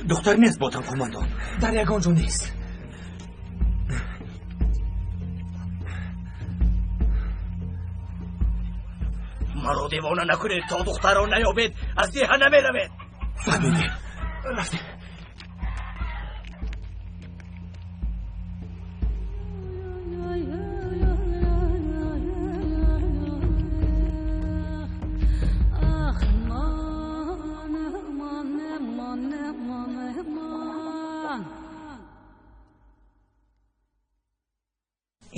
Духтар нест, ботан қумандон. Дар ягон ҷо нест. Маро девона накунед, то духтарро наёбед, аз деҳа намеравед. Фаҳмидем. Рафтем.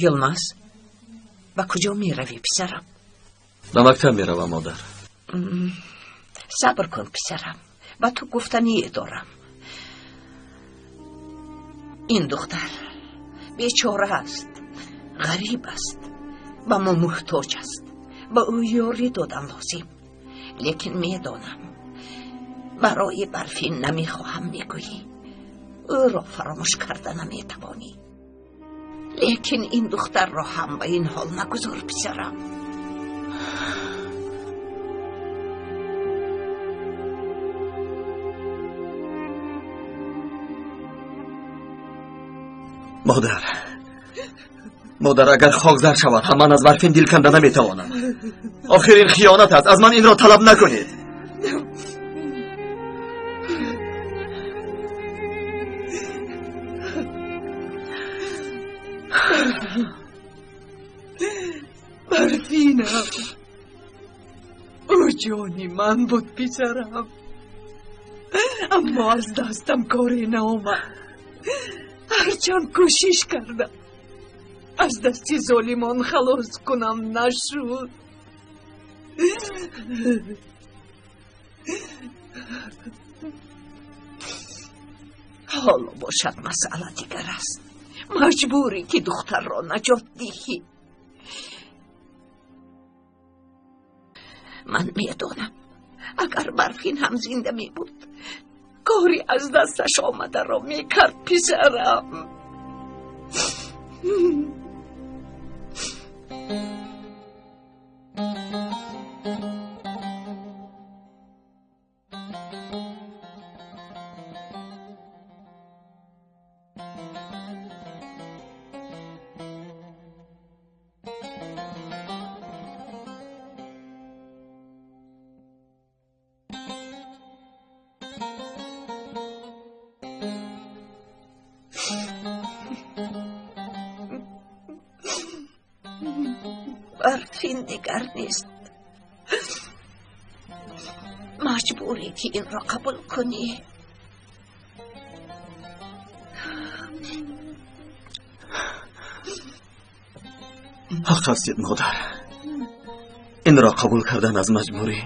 Йилмаз, ба куҷо меравӣ, писарам? Ба мактаб меравам, модар. Сабр кун, писарам, ба ту гуфтание дорам. Ин духтар бечора аст, ғариб аст, ба мо муҳтоҷ аст. Ба ӯ ёрӣ додан лозим. Лекин медонам, барои Барфин намехоҳам мегӯӣ. Ӯро фаромӯш карда наметавонӣ. Лекин ин духтарро ҳам ба ин ҳол нагузор, писарам. Модар, модар, агар хокзар шавад ҳам ман аз Барфин дил канда наметавонам. Охир ин хиёнат аст, аз ман инро талаб накунед. Барфинам, ӯ ҷони ман буд, писарам, аммо аз дастам коре наомад. Ҳарчанд кӯшиш кардам аз дасти золимон халос кунам, нашуд. Ҳоло бошад, масъала дигар аст. Маҷбурӣ ки духтарро наҷот диҳӣ. Ман медонам, агар Барфин ҳам зинда мебуд, кори аз дасташ омадаро мекард, писарам. Барфин дигар нест. Маҷбурӣ ки инро қабул кунӣ. Ҳақ ҳастед, модар. Инро қабул кардан аз маҷбурӣ.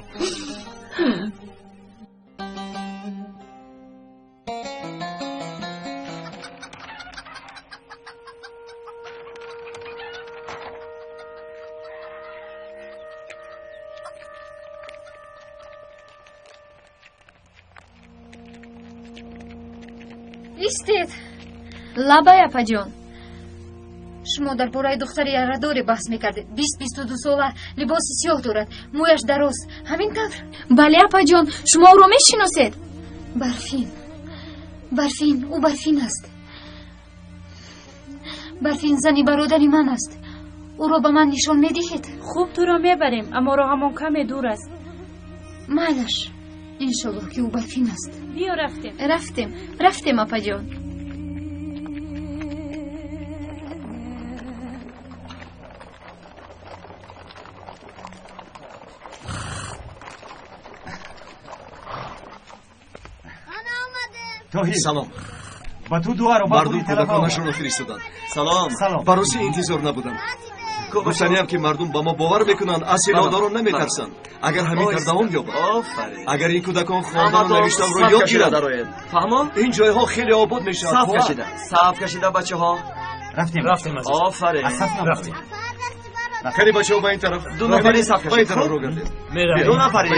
Истед, лабай, апаҷон. Шумо дар бораи духтари ярадоре баҳс мекардед. 20-22 сола, либоси сиёҳ дорад, мӯяш дароз. Ҳамин тавр? Бале, апаҷон, шумо ӯро мешиносед? Барфин, Барфин, ӯ Барфин аст. Барфин зани бародари ман аст. Ӯро ба ман нишон медиҳед? Хуб, туро мебарем, аммо роҳамон каме дур аст. Майлаш, иншоллоҳ ки ӯ Барфин аст. Биё, рафтем. Рафтем, рафтем, апаҷон. Тоҳир. Салом. Ба ту ду ароба Мардум пули талаба кӯдаконашонро овард. фиристоданд. Салом. Салом. Ба русӣ интизор набудам. Гуфтаниям ки мардум ба мо бовар мекунанд, аз силоҳдорон наметарсанд. Агар ҳамин тавр давом ёбад, Офарин. агар ин кӯдакон хондану Ҳаматон навиштанро саф ёд кашида гиранд, дароед. Фаҳмо? ин ҷойҳо хеле обод мешавад. Саф кашида, саф кашида, бачаҳо. Рафтем. Рафтем, азиз. Офарин. Аз саф Рафтем. Хеле бачаҳо, ба ин тараф. Ду нафари саф Ба ин кашид. тараф роҳ гардед. Меравем. Ду нафари.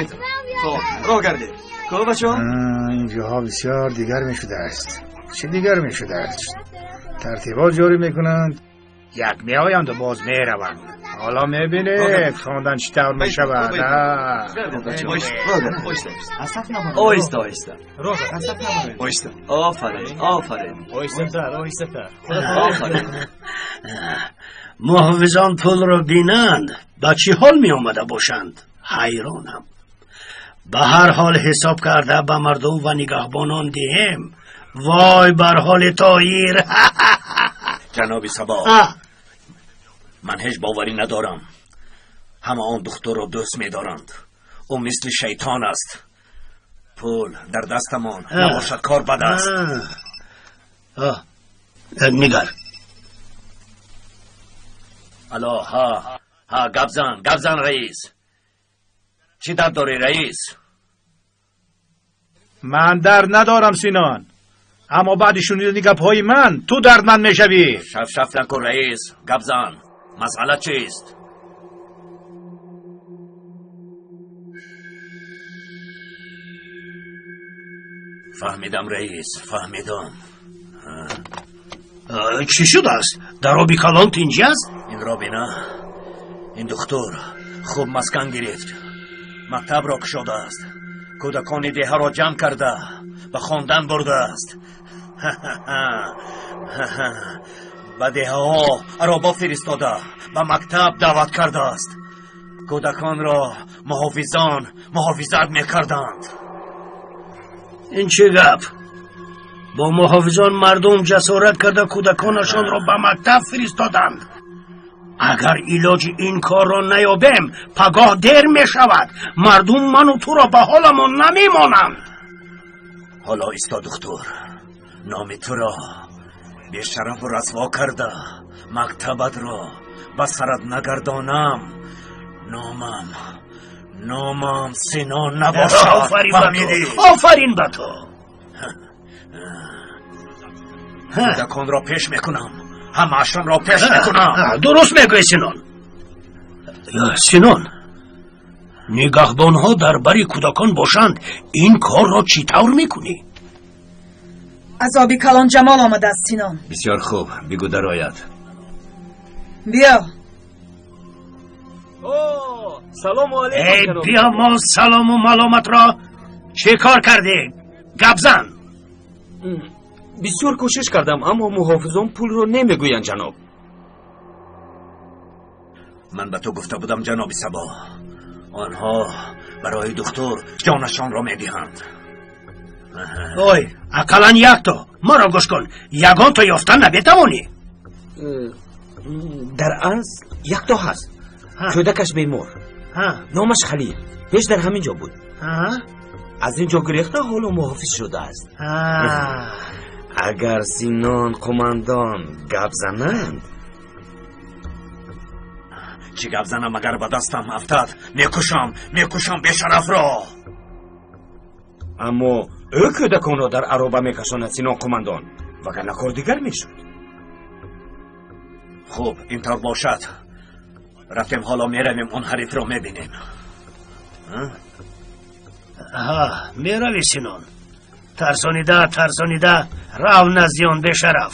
Хоб, роҳ гардед. Ко бачаҳо? Ин ҷоҳо бисёр дигар мешудааст. Чӣ дигар мешудааст? Тартибот ҷорӣ мекунанд, як меоянду боз мераванд. Ҳоло мебинед хондан чӣ тавр мешавад. Оҳиста, оҳиста, оҳиста. Офарин, офарин. Оҳистатар, оҳистатар. Офарин. Муҳофизон пулро бинанд, ба чӣ ҳол меомада бошанд? Ҳайронам. Ба ҳар ҳол ҳисоб карда ба мардум ва нигаҳбонон диҳем. Вой бар ҳоли Тоҳир. Ҷаноби Сабо, ман ҳеҷ боварӣ надорам. Ҳама он духтурро дӯст медоранд. Ӯ мисли шайтон аст. Пул дар дастамон набошад, кор бад аст. Нигар. Алло, ҳа, ҳа, гап зан, гап зан, раис. Чӣ дард дорӣ, раис? Ман дард надорам, Синон, аммо баъди шунидани гапҳои ман ту дардманд мешавӣ. Шаф шаф накун, раис, гап зан. Масъала чист? Фаҳмидам, раис, фаҳмидам. Чӣ шудааст? Дар оби калон тинҷӣ аст? Инро бина. Ин духтур хуб маскан гирифт, мактабро кушодааст, кӯдакони деҳаро ҷамъ карда ба хондан бурдааст, ба деҳаҳо ароба фиристода ба мактаб даъват кардааст. Кӯдаконро муҳофизон муҳофизат мекарданд. Ин чӣ гап? Бо муҳофизон мардум ҷасорат карда кӯдаконашонро ба мактаб фиристоданд. Агар илоҷи ин корро наёбем, пагоҳ дер мешавад. Мардум ману туро ба ҳоламон намемонанд. Ҳоло исто, духтур, номи туро бешарафу расво карда мактабатро ба сарат нагардонам, номам Сино набошад. Офарин ба ту. Кӯдаконро пеш мекунам, ҳамаашонро пеш мекунам. Дуруст мегӯӣ, Синон. Синон, нигаҳбонҳо дар бари кӯдакон бошанд, ин корро чӣ тавр мекунӣ? Аз оби калон Ҷамол омадааст, Синон. Бисёр хуб, бигӯ дарояд. Биё. Салому алейкум. Эй, биё, мо салому маломатро чӣ кор кардӣ? Гап зан. Бисёр кӯшиш кардам, аммо муҳофизон пулро намегӯянд, ҷаноб. Ман ба ту гуфта будам, ҷаноби Сабо, онҳо барои духтур ҷонашонро медиҳанд. Ой, ақаллан якто. Маро гӯш кун, ягонто ёфта наметавонӣ. Дар асл якто ҳаст. Кӯдакаш бемор, номаш Халил. Пеш дар ҳамин ҷо буд, аз ин ҷо гурехта ҳоло муҳофиз шудааст. Агар Синон қумандон гап зананд. Чӣ гап занам? Агар ба дастам афтад, мекушам, мекушам бешарафро. Аммо ӯ кӯдаконро дар ароба мекашонад, Синон қумандон, вагарна кор дигар мешуд. Хуб, ин тавр бошад. Рафтем, ҳоло меравем, он ҳарифро мебинем. Меравӣ, Синон. Тарсонида, тарсонида рав назди он бешараф.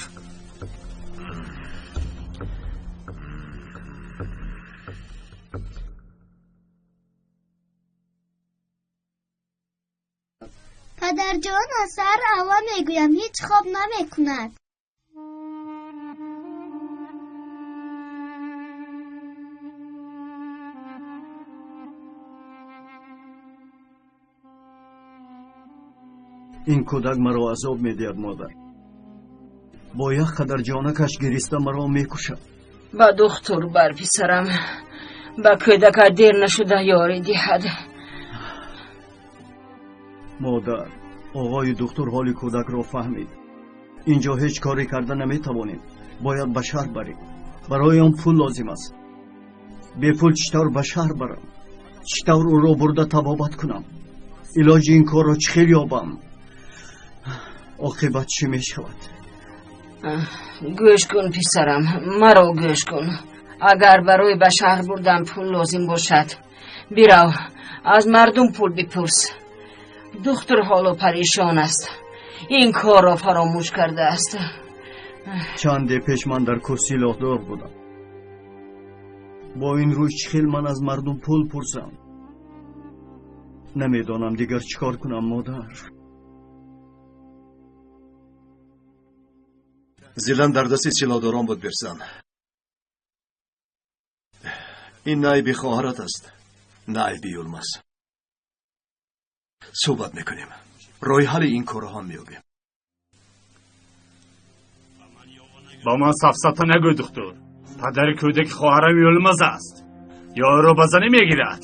Падарҷон, аз саҳар аввал мегӯям, ҳеҷ хоб намекунад. Ин кӯдак маро азоб медиҳад, модар. Бо як қадар ҷонакаш гириста маро мекушад. Ба духтур бар, писарам, ба кӯдака дер нашуда ёрӣ диҳад. Модар, оғои духтур ҳоли кӯдакро фаҳмид. Инҷо ҳеҷ коре карда наметавонем. Бояд ба шаҳр барем. Барои он пул лозим аст. Бепул чӣ тавр ба шаҳр барам? Чӣ тавр ӯро бурда табобат кунам? Илоҷи ин корро чӣ хел ёбам? Оқибат чӣ мешавад? Гӯш кун, писарам, маро гӯш кун. Агар барои ба шаҳр бурдан пул лозим бошад, бирав аз мардум пул бипурс. Духтур ҳоло парешон аст, ин корро фаромӯш кардааст. Чанде пеш ман дар кӯҳ силоҳдор будам. Бо ин рӯй чӣ хел ман аз мардум пул пурсам? Намедонам дигар чӣ кор кунам, модар. Зилан дар дасти силоҳдорон буд, Бирсан. Ин на айби хоҳарат аст, на айби Юлмаз. Суҳбат мекунем, роҳи ҳалли ин корро ҳам меёбем. Ба ман сафсата нагӯй, духтур. Падари кӯдаки хоҳарам Юлмаз аст. Ё ӯро ба занӣ мегирад,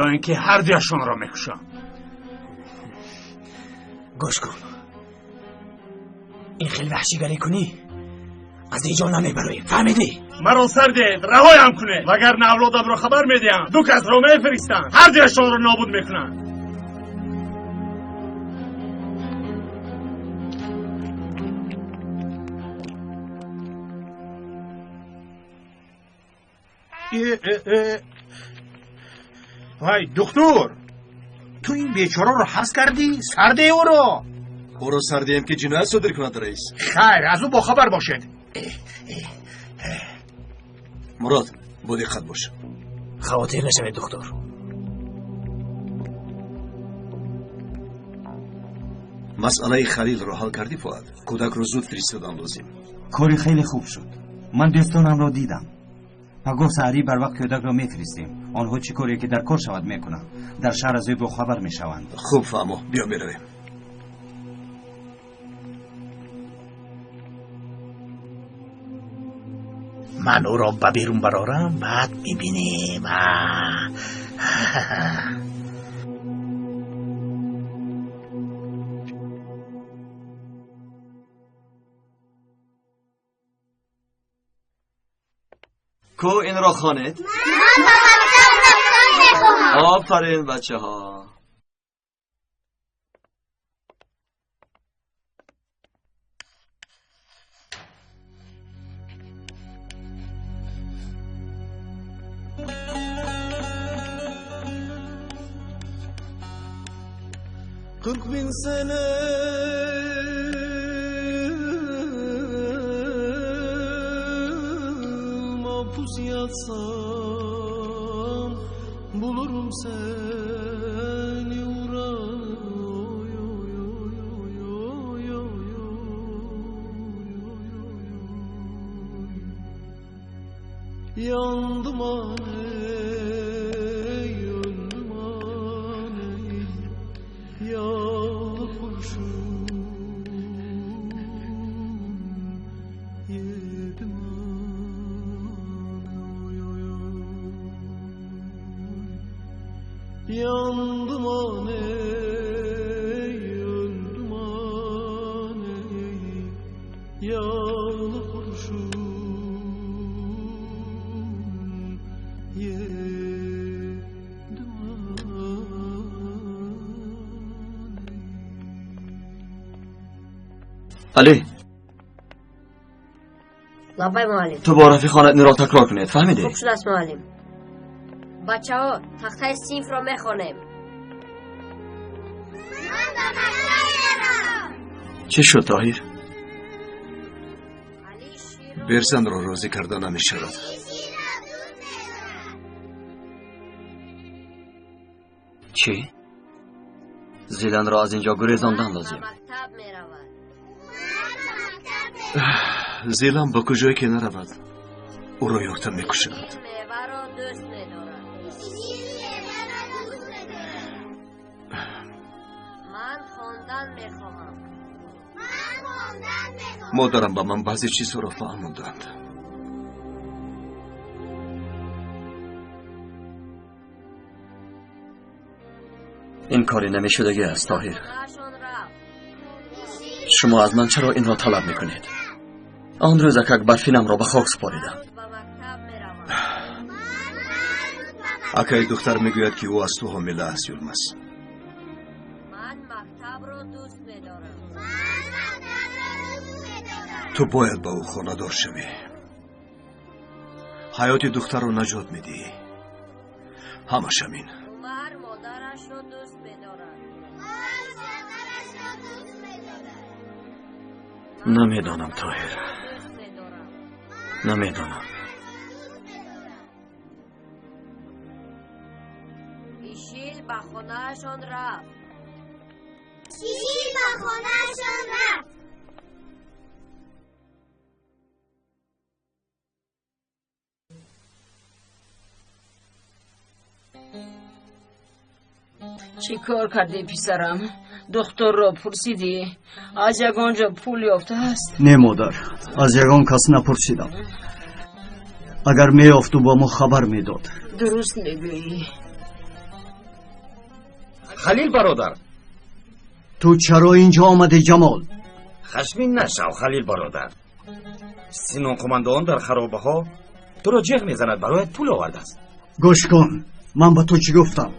ё ин ки ҳар дуяшонро мекушам. Гӯш кун, ин хел ваҳшигарӣ кунӣ аз ин ҷо намебароем, фаҳмидӣ? Маро сар диҳед, раҳоям кунед, вагарна авлодамро хабар медиҳам. Ду касро мефиристанд, ҳар дуяшонро нобуд мекунанд. Вай, духтур, ту ин бечораро ҳабс кардӣ? Сар деҳ ӯро. Ӯро сар диҳем, ки ҷиноят содир кунад, раис? Хайр, аз ӯ бохабар бошед. Мурод, бо диққат бош. Хавотир нашавед, духтур. Масъалаи Халилро ҳал кардӣ, Фуад? Кӯдакро зуд фиристодан лозим. Кори хеле хуб шуд. Ман дӯстонамро дидам. Пагоҳ саҳарӣ барвақт кӯдакро мефиристем. Онҳо чӣ коре ки дар кор шавад мекунанд. Дар шаҳр аз ӯ бохабар мешаванд. Хуб фаҳмо, биё меравем. Ман ӯро ба берун барорам, баъд мебинем. Ку инро хонед? Ман ба мактаб рафтан мехоҳам. Офарин, бачаҳо. Kırk bin sene mahpus yatsam bulurum seni uran. Oy, oy, oy, oy, oy, oy, oy, oy, oy. Yandım aney, öldüm aney, yağlı kurşun yedim aney, oy, oy, oy. Yandım aney, öldüm aney, yağlı kurşun yedim aney. Али, Лаббай, муаллим. ту бо рафиқ хонат инро такрор кунед, фаҳмидӣ? Хуб шудааст, муаллим. Бачаҳо, тахтаи синфро мехонем. Ман ба мактаб меравам. Чӣ шуд, Тоҳир? Берсанро розӣ карда намешавад. Чӣ? Зиланро аз ин ҷо гурезондан лозим. Мактаб меравад. Зилан ба куҷое ки наравад, ӯро ёфта мекушанд. Меваро дӯст медорад. Ман хондан мехоҳам. Модарам ба ман баъзе чизҳоро фаҳмонданд. Ин кори намешудагӣ аст, Тоҳир. Хонаашон рафт. Шумо аз ман чаро инро талаб мекунед? Он рӯз акак барфинамро ба хок супоридам. Ба мактаб меравам. Акаи духтар мегӯяд, ки ӯ аз ту ҳомила аст, Юлмаз. Ман мактабро дӯст медорам. Ту бояд ба ӯ хонадор шавӣ. Ҳаёти духтарро наҷот медиҳӣ. Ҳамаш ҳамин. Умар модарашро дӯст медорад. Намедонам, Тоҳир, намедонам. Шишил ба хонаашон рафт. Шишил ба хонаашон рафт. Чӣ кор кардӣ, писарам? Духтурро пурсидӣ? Аз ягон ҷо пул ёфтааст? Не, модар, аз ягон кас напурсидам. Агар меёфту, ба мо хабар медод. Дуруст мегӯӣ. Халил бародар. Ту чаро инҷо омадӣ, Ҷамол? Хашмин нашав, Халил бародар. Синон қумандон дар харобаҳо туро ҷеғ мезанад, бароят пул овардааст. Гӯш кун, ман ба ту чӣ гуфтам?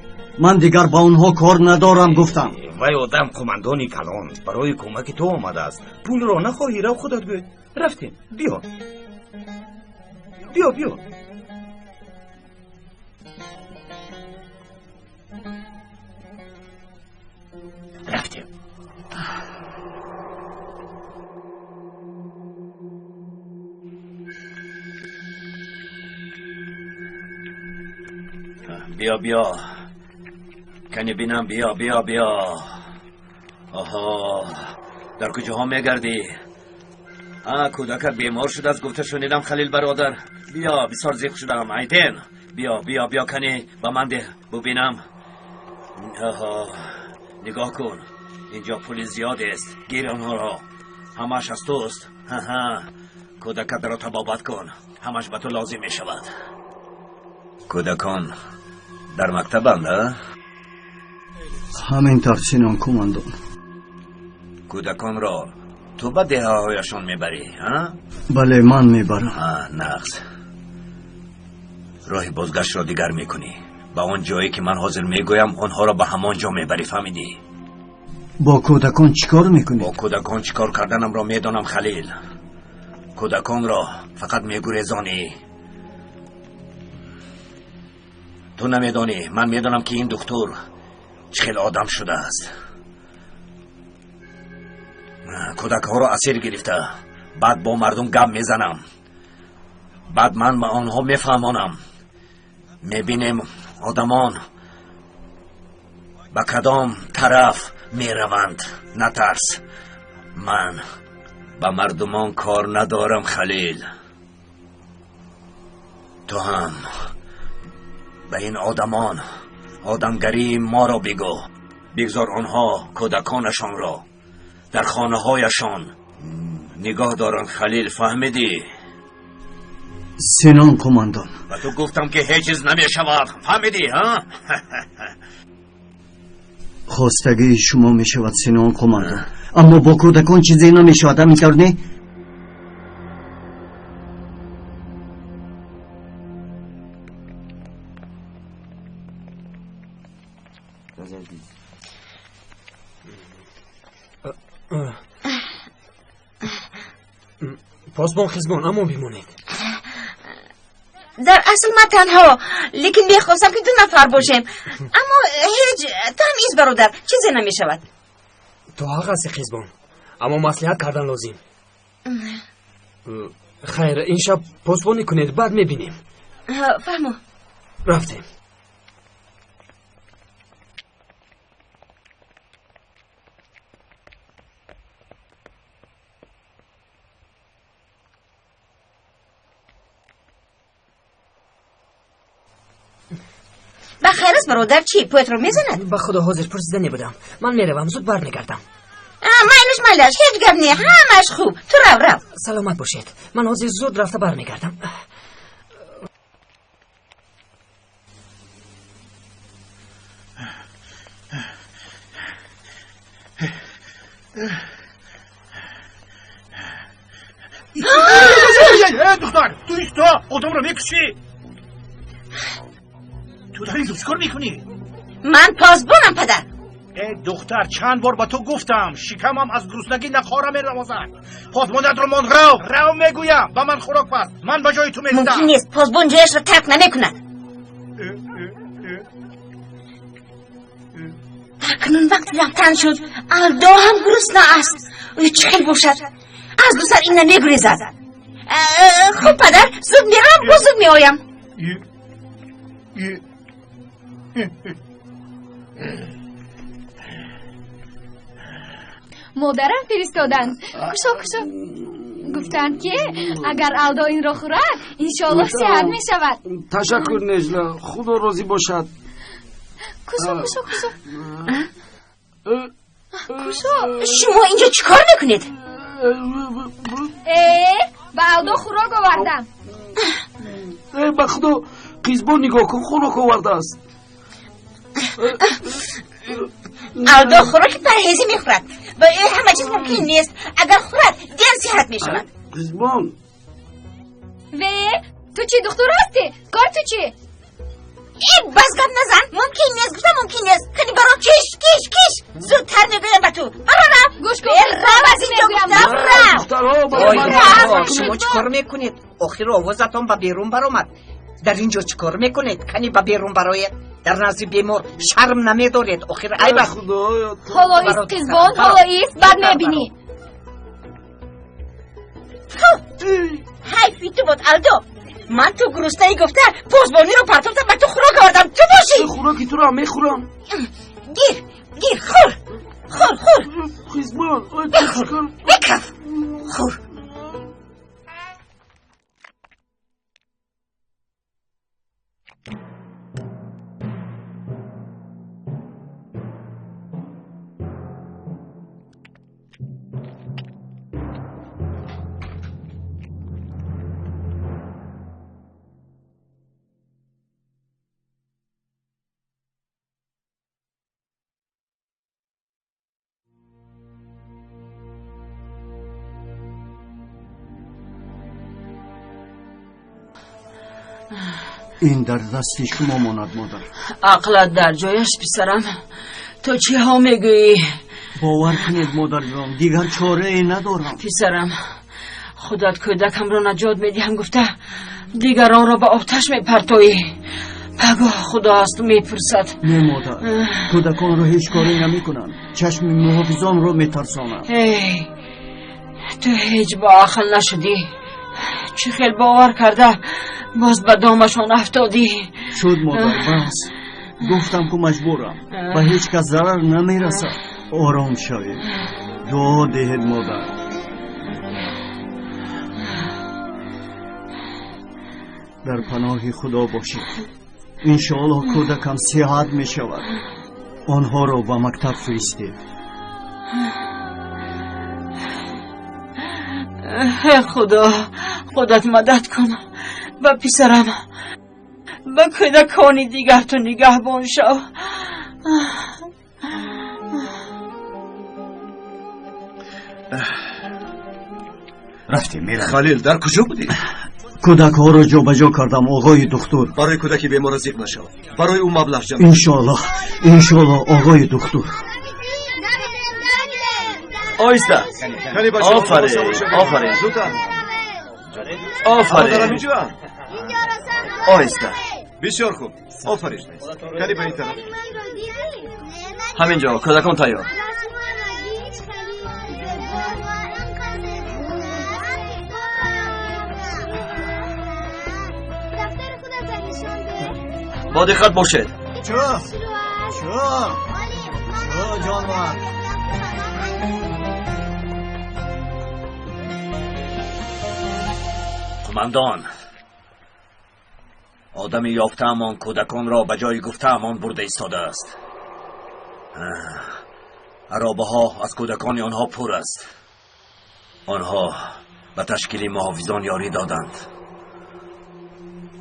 Ман дигар ба онҳо кор надорам, гуфтам. Вай одам қумандони калон барои кӯмаки ту омадааст. Пулро нахоҳӣ, рав, худат гӯй. Рафтем, биё, биё, биё. Рафтем. Биё, биё, кани бинам, биё, биё, биё. Оҳо, дар куҷоҳо мегардӣ? А кӯдакат бемор шудааст, гуфта шунидам, Халил бародар. Биё, бисёр зиқ шудам. Айден, биё, биё, биё, кани ба ман деҳ, бубинам. Оҳо, нигоҳ кун, инҷо пули зиёдест. Гир онҳоро, ҳамааш аз туст. Ҳаҳа, кӯдакатро табобат кун, ҳамаш ба ту лозим мешавад. Кӯдакон дар мактабанд, а? Ҳамин тавр, Синон кумандон. Кӯдаконро ту ба деҳаҳояшон мебарӣ, а? Бале, ман мебарам. Нағз, роҳи бозгаштро дигар мекунӣ. Ба он ҷое ки ман ҳозир мегӯям, онҳоро ба ҳамон ҷо мебарӣ, фаҳмидӣ? Бо кӯдакон чӣ кор мекунӣ? Бо кӯдакон чӣ кор карданамро медонам, Халил. Кӯдаконро фақат мегурезонӣ. Ту намедонӣ, ман медонам, ки ин духтур чӣ хел одам шудааст. Кӯдакҳоро асир гирифта, баъд бо мардум гап мезанам. Баъд ман ба онҳо мефаҳмонам. Мебинем, одамон ба кадом тараф мераванд. Натарс, ман ба мардумон кор надорам, Халил. Ту ҳам ба ин одамон одамгарии моро бигӯ. Бигзор онҳо кӯдаконашонро дар хонаҳояшон нигоҳ доранд, Халил, фаҳмидӣ? Синон қумандон. Ба ту гуфтам, ки ҳеҷ чиз намешавад, фаҳмидӣ, ҳа? Хостагии шумо мешавад, Синон қумандон, аммо бо кӯдакон чизе намешавад, ҳамин тавр не? Посбон хизмон, аммо бимонед. Дар асл ман танҳо, лекин мехостам, ки ду нафар бошем, аммо ҳеҷ тамиз, бародар, чизе намешавад. Ту ҳақ ҳасти, хизбон, аммо маслиҳат кардан лозим. Хайр, ин шаб посбонӣ кунед, баъд мебинем. Фаҳмо. Рафтем. Ба хайр аст, бародар? Чӣ, поятро мезанад? Ба худо, ҳозир пурсида небудам. Ман меравам, зуд бармегардам. Майлаш, майлаш, ҳеҷ гап не, ҳамаш хуб. Ту рав, рав. Саломат бошед, ман ҳозир зуд рафта бармегардам. Духтар, ту исто, одамро мекушӣ. Ту дар инҷо чӣ кор мекунӣ? Ман посбонам, падар. Э, духтар, чанд бор ба ту гуфтам, шикамам аз гуруснагӣ нақора меравозад. Посбонятро мон, рав, рав, мегӯям. Ба ман хӯрок пас, ман ба ҷои ту меистам. Мумкин нест, посбон ҷояшро тарк намекунад. Акнун вақти рафтан шуд. Алдо ҳам гурусна аст. Ӯ чӣ хел бошад, аз ду сар ин намегурезад. Хуб, падар, зуд меравам, боз зуд меоям. Модарам фиристоданд. Кушо, кушо. Гуфтанд, ки агар Алдо инро хӯрад, иншоаллоҳ сиҳат мешавад. Ташаккур, Нежла, худо розӣ бошад. Кушо, кушо, кушо, кушо. Шумо инҷо чӣ кор мекунед? Э, ба Алдо хӯрок овардам. Э, ба худо, қизбон, нигоҳ кун, хӯрок овардааст. Алдо хӯроки парҳезӣ мехӯрад. Ба ӯ ҳама чиз мумкин нест. Агар хӯрад, дер сиҳат мешавад. Қизбон. Ве, ту чӣ, духтур ҳастӣ? Кор ту чӣ? Э, бас, гап назан. Мумкин нест гуфта, мумкин нест. Кани, баро, киш, киш, киш. Зудтар мегӯям ба ту, баро, рав. Гӯш кун, Э, рав аз инҷо гуфтам, рав. Шумо чӣ кор мекунед? Охир овозатон ба берун баромад. Дар ин ҷо чӣ кор мекунед? Кани, ба берун бароед. Дар назди бемор шарм намедоред? Охир айб аст. Ҳоло ист, Қизбон, ҳоло ист, баъд мебинӣ. Ҳайфи ту бод, Алдо. Ман ту гуруснаи гуфта, посбониро партофта, ба ту хӯрок овардам. Ту бошӣ, хӯроки туро ҳам мехӯрам. Гир, гир, хӯр, хӯр, хӯр. Қизбон. Бихӯр, бикаф, хӯр. Ин дар дасти шумо монад, модар. Ақлат дар ҷояш, писарам? Ту чиҳо мегӯӣ? Бовар кунед, модарҷон, дигар чорае надорам. Писарам, худат кӯдакамро наҷот медиҳам гуфта, дигаронро ба оташ мепартоӣ. Пагоҳ худо аз ту мепурсад. Не, модар, кӯдаконро ҳеҷ коре намекунанд, чашми муҳофизонро метарсонанд. Эй, ту ҳеҷ бо ақл нашудӣ. Чӣ хел бовар карда, боз ба домашон афтодӣ? Шуд, модар, бас. Гуфтам ку, маҷбурам. Ба ҳеҷ кас зарар намерасад. Ором шавед, дуо диҳед, модар. Дар паноҳи худо бошед. Иншоаллоҳ, кӯдакам сиҳат мешавад. Онҳоро ба мактаб фиристед. Э, худо, худат мадад кун ба писарам, ба кӯдакони дигар ту нигаҳбон шав. Рафтем, меравем. Халил, дар куҷо будӣ? Кӯдакҳоро ҷобаҷо кардам, оғои духтур. Барои кӯдаки бемора зиқ нашав, барои ӯ маблағ ҷамъ. Иншоаллоҳ, иншоаллоҳ, оғои духтур. Оҳиста. Офарин, офарин. Зудтар. Офарин. Инҷоам. Оҳиста. Бисёр хуб, офарин. Кани, ба ин тараф. Ҳамин ҷо кӯдакон тайёр. Бо диққат бошед. Чӯ, чӯ, чӯ, ҷонвар. Қумандон, одами ёфтаамон кӯдаконро ба ҷои гуфтаамон бурда истодааст. Аробаҳо аз кӯдакони онҳо пур аст. Онҳо ба ташкили муҳофизон ёрӣ доданд.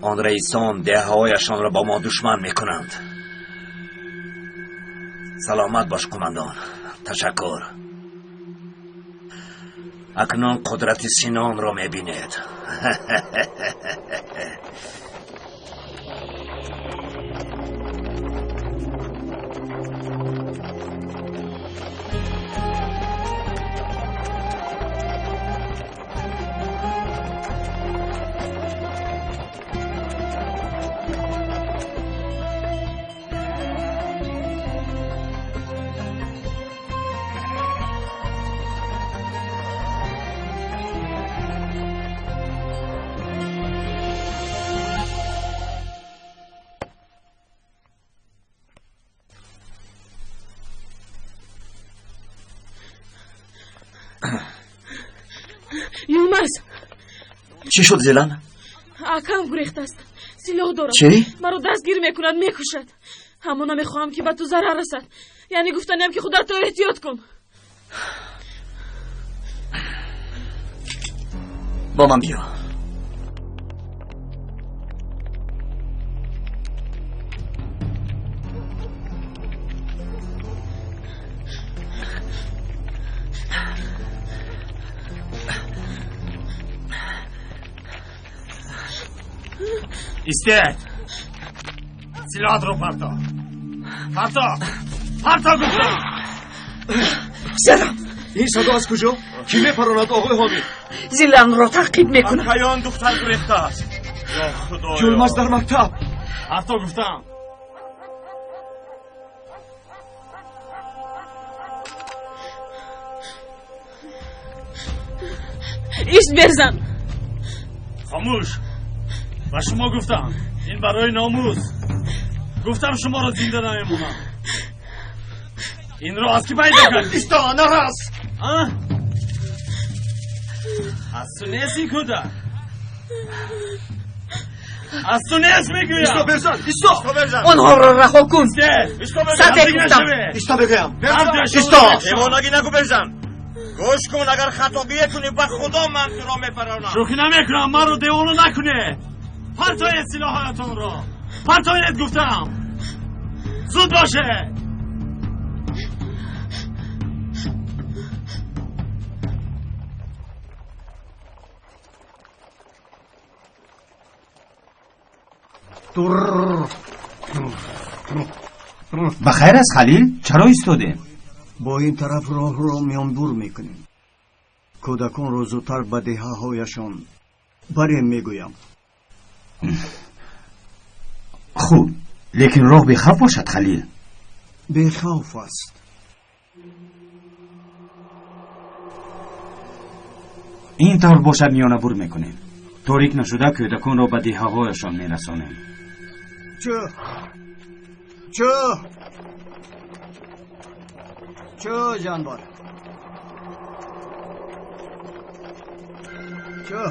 Он раисон деҳаҳояшонро бо мо душман мекунанд. Саломат бош, қумандон, ташаккур. Акнун қудрати Синонро мебинед. Чӣ шуд, Зилан? Акам гурехтааст, силоҳ дорад. Чӣ? Маро дастгир мекунад, мекушад. Аммо намехоҳам, ки ба ту зарар расад. Яъне гуфтаниам, ки худатро эҳтиёт кун. Бо ман биё. Истед! Силоҳатро парто! Парто! Парто гуфтам! Писарам! Ин садо аз куҷо? Кӣ мепаронад, оғои Ҳомид? Зиланро таъқиб мекунад. Акаён духтар гурехтааст. Ё Худоё! Юлмаз дар мактаб. Парто гуфтам! Ист, берзан! Хомӯш! Ба шумо гуфтам, ин барои номус. Гуфтам, шуморо зинда намемонам. Инро аз кӣ пайдо кардӣ? Исто, нарас! Аз ту нест ин кӯдак. Аз ту нест, мегӯям. Исто, берзан, исто! Онҳоро раҳо кун. Саде гуфтам. Исто мегӯям. Исто! Девонагӣ нагӯ, Берзан. Гӯш кун, агар хатогие кунӣ, ба Худо ман туро мепаронам. Шӯхӣ намекунам, маро девона накунед. Партоед силоҳҳоятонро! Партоед гуфтам! Зуд бошед! Ба хайр аст, Халил? Чаро истодем? Бо ин тараф роҳро миёнбур мекунем. Кӯдаконро зудтар ба деҳаҳояшон барем, мегӯям. Хуб, лекин роҳ бехавф бошад, Халил. Бехавф аст. Ин тавр бошад, миёнабур мекунем. Торик нашуда кӯдаконро ба деҳаҳояшон мерасонем. Чӯ! Чӯ! Чӯ, ҷанбор! Чӯ!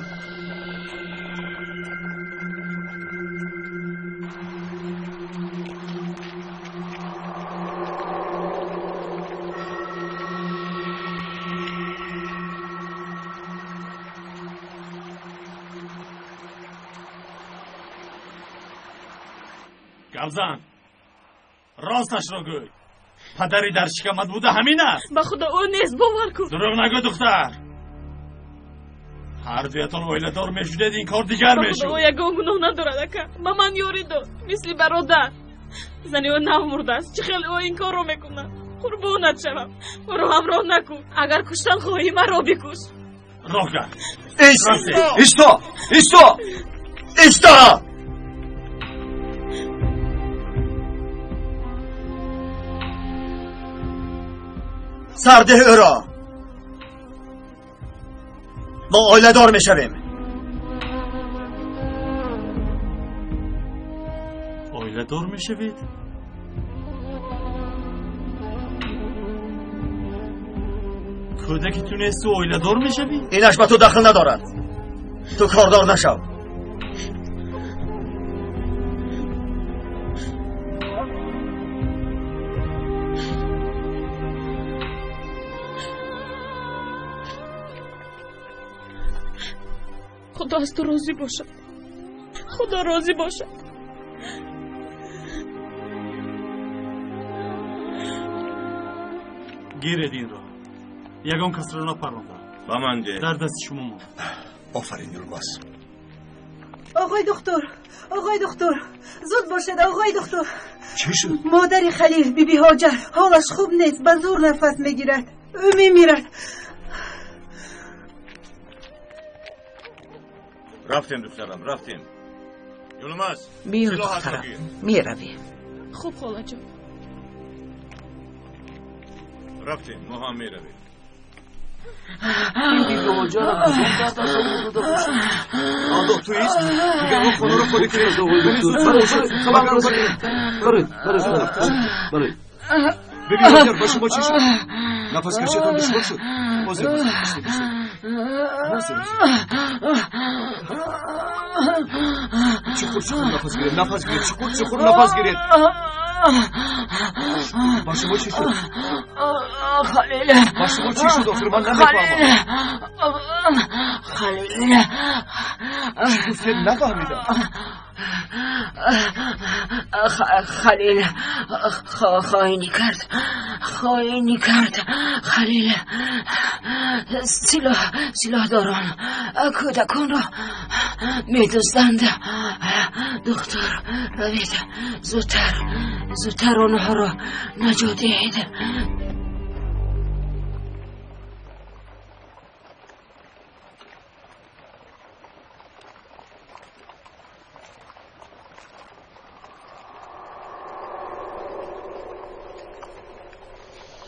Гапзан, росташро гӯй. Падари дар шикамат буда ҳамин аст. Ба Худо, ӯ нест, бовар кун. Дурӯғ нагӯ, духтар. Ҳар дуятон оиладор мешудед, ин кор дигар мешуд. Ӯ ягон гуноҳ надорад, ака. Ба ман ёрӣ дод, мисли бародар. Зани ӯ нав мурдааст. Чӣ хел ӯ ин корро мекунад? Қурбонат шавам, ӯро ҳамроҳ накун. Агар куштан хоҳӣ, маро бикуш. Роҳ гард. Исто! Исто! Исто! Сардеҳ ӯро. Мо оиладор мешавем. Оиладор мешавед? Кӯдаки ту несту оиладор мешавӣ? Инаш ба ту дахл надорад. Ту кордор нашав. Худо аз ту розӣ бошад. Худо розӣ бошад. Гиред инро. Ягон касро напарондам. Ба ман деҳ. Дар дасти шумо монд. Офарин, Юлмаз. Оғои духтур, оғои духтур, зуд бошед, оғои духтур. Чӣ шуд? Модари Халил, биби Ҳоҷар, ҳолаш хуб нест, ба зур нафас мегирад. Ӯ мемирад. Рафтем, духтарам, рафтем. Юлмаз, биё, духтарам, меравем. Хуб, холаҷон. Рафтем, мо ҳам меравем. Ин биби Ҳоҷарро куҷо дардаш овурда бошад? Андо туист? Дигар он хонаро холӣ кунед. Бароед, бароед, бароед. Биби Ҳоҷар, ба шумо чӣ шуд? Нафаскашиатон душвор шуд? Ҳозир, ҳозир, истед, истед. Чуқур чуқур нафас гиред, нафас гиред, чуқур чуқур нафас гиред. Ба шумо чӣ шуд? Халил. Ба шумо чӣ шуд? Охир ман намефаҳмам. Халил. Чӣ гуфтед? Нафаҳмидам. Халил хоинӣ кард, хоинӣ кард. Халил силоҳдорон кӯдаконро медузданд. Духтур, равед, зудтар, зудтар онҳоро наҷот диҳед.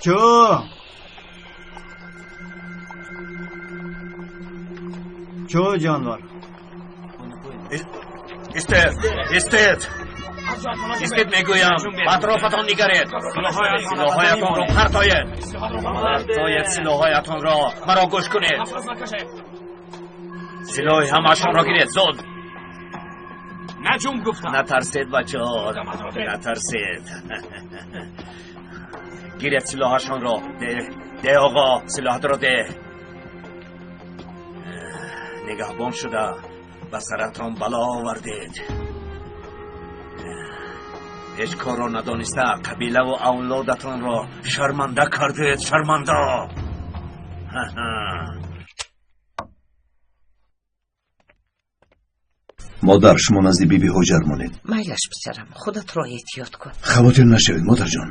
Чо? Чо ҷонвар? Истед, истед, истед, мегӯям, ба атрофатон нигаред. Силоҳҳоятонро партоед, партоед силоҳҳоятонро. Маро гӯш кунед. Силоҳи ҳамаашонро гиред, зуд. Наҷум гуфтам. Натарсед, бачаҳо, натарсед. Гиред силоҳашонро. Деҳ, деҳ оғо, силоҳатро деҳ. Нигаҳбон шуда ба саратон бало овардед. Ҳеҷ корро надониста қабилаву авлодатонро шарманда кардед, шарманда. Модар, шумо назди биби Ҳоҷар монед. Майлаш, писарам, худатро эҳтиёт кун. Хавотир нашавед, модарҷон.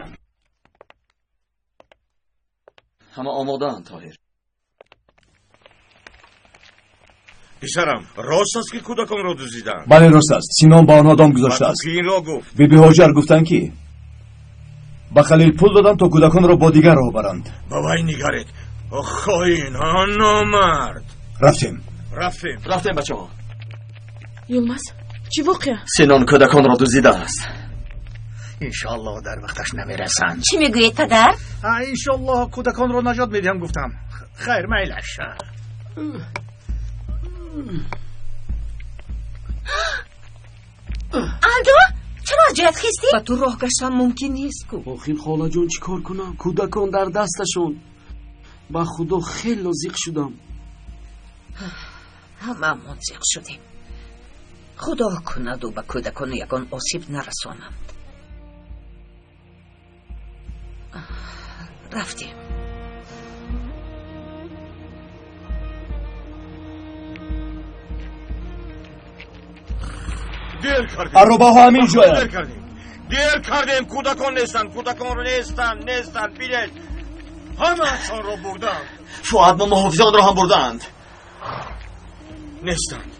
Ҳама омодаанд, Тоҳир. Писарам, рост аст ки кӯдаконро дуздиданд? Бале, рост аст. Синон ба онҳо дом гузоштааст. Ки инро гуфт? Биби Ҳоҷар гуфтанд, ки ба Халил пул доданд, то кӯдаконро бо дигар роҳ баранд. Ба вай нигаред. Хоин, номард. Рафтем. Рафтем. Рафтем, бачаҳо. Юлмаз, чӣ воқеа? Синон кӯдаконро дуздидааст. Иншоаллоҳ дар вақташ намерасанд. Чӣ мегӯед, падар? Иншоаллоҳ кӯдаконро наҷот медиҳам, гуфтам. Хайр, майлаш. Алдо, чаро аз ҷоят хистӣ? Ба ту роҳ гаштан мумкин нест ку. Охир холаҷон, чӣ кор кунам? Кӯдакон дар дасташон. Ба худо хело зиқ шудам. Ҳамаамон зиқ шудем. Худо кунаду ба кӯдакону ягон осиб нарасонанд. Рафтем. Дер кардем. Аробаҳо ҳамин ҷоянд. Дер кардем. Дер кардем. Кӯдакон нестанд. Кӯдакон нестанд. Нестанд. Бинед. Ҳамаашонро бурданд. Фуад, мо муҳофизонро ҳам бурдаанд. Нестанд.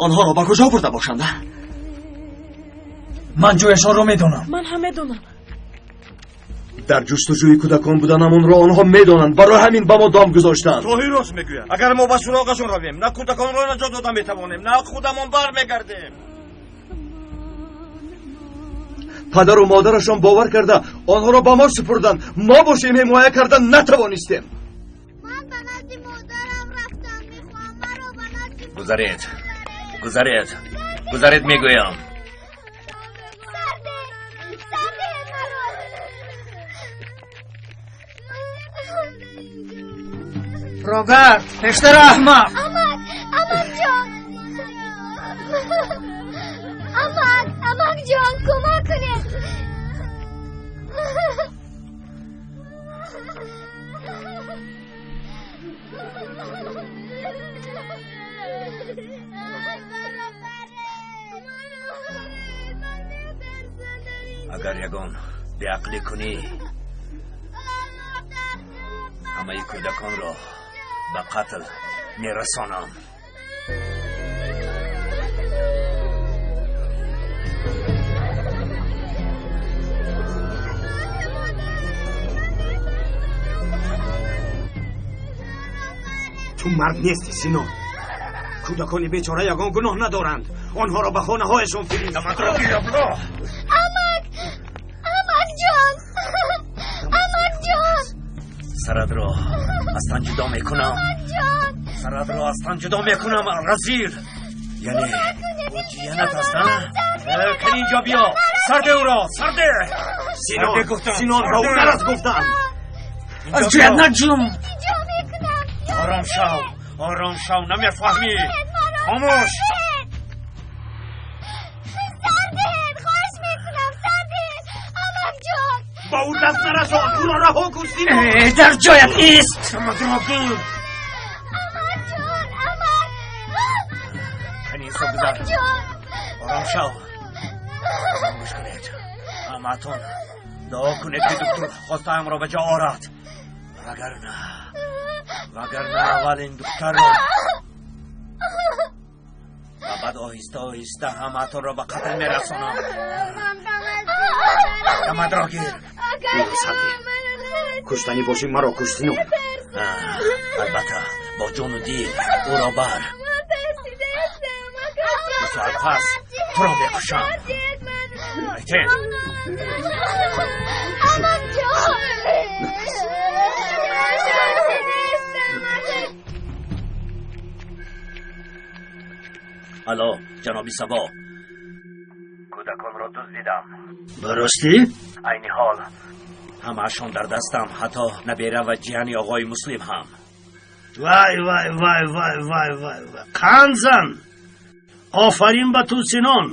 Онҳоро ба куҷо бурда бошанд? Ман ҷояшонро медонам. Ман ҳам медонам. Дар ҷустуҷӯи кӯдакон буданамонро онҳо медонанд. Барои ҳамин ба мо дом гузоштанд. Тоҳир рост мегӯяд. Агар мо ба суроғашон равем, на кӯдаконро наҷот дода метавонем, на худамон бармегардем. Падару модарашон бовар карда онҳоро ба мо супурданд. Мо бошем ҳимоя карда натавонистем. Ман ба назди модарам рафтам. Мехоҳам маро ба назди Гузаред, гузаред, гузаред, мегӯям. Рогард, пештар аҳмақ. Амак, амак ҷон. Амак, амак ҷон, кӯмак кунед. Агар ягон беақлӣ кунӣ, ҳамаи кӯдаконро ба қатл мерасонам. Ту мард нестӣ, Сино. Кӯдакони бечора ягон гуноҳ надоранд. Онҳоро ба хонаҳояшон фирист. Амак, амак ҷон, амак ҷон. Саратро аз тан ҷудо мекунам. Саратро аз тан ҷудо мекунам, разил. Яъне ӯ ҷиянат аст, а? Кани инҷо биё. Сарде ӯро, сарде. Синон, Синон, ба ӯ нарас гуфтам. Аз ҷоят наҷум. Ором шав, ором шав, намефаҳмӣ. Хомӯш. Ба ӯ даст нарасон, ӯро раҳо кун, Синон. Дар ҷоят ист. Самадро гир. Кани инсо гузар. Ором шав. Гӯш кунед. Ҳамаатон дуо кунед, ки доктор хостаамро ба ҷо орад. Вагарна аввал ин духтарро ва баъд оҳиста оҳиста ҳамаатонро ба қатл мерасонам. Самадро гир. Куштанӣ бошӣ, маро куш, Синон. Албатта, бо ҷону дил ӯро бар. Ду соат пас туро мекушам. Айтен. Алло, ҷаноби Сабо. Кӯдаконро дуздидам. Ба ростӣ? Айни ҳол ҳамаашон дар дастам, ҳатто набера ва ҷияни оғои Муслим ҳам. Вай, вай, вай, вай, вай, вай, вай. Қанд зан. Офарин ба ту, Синон.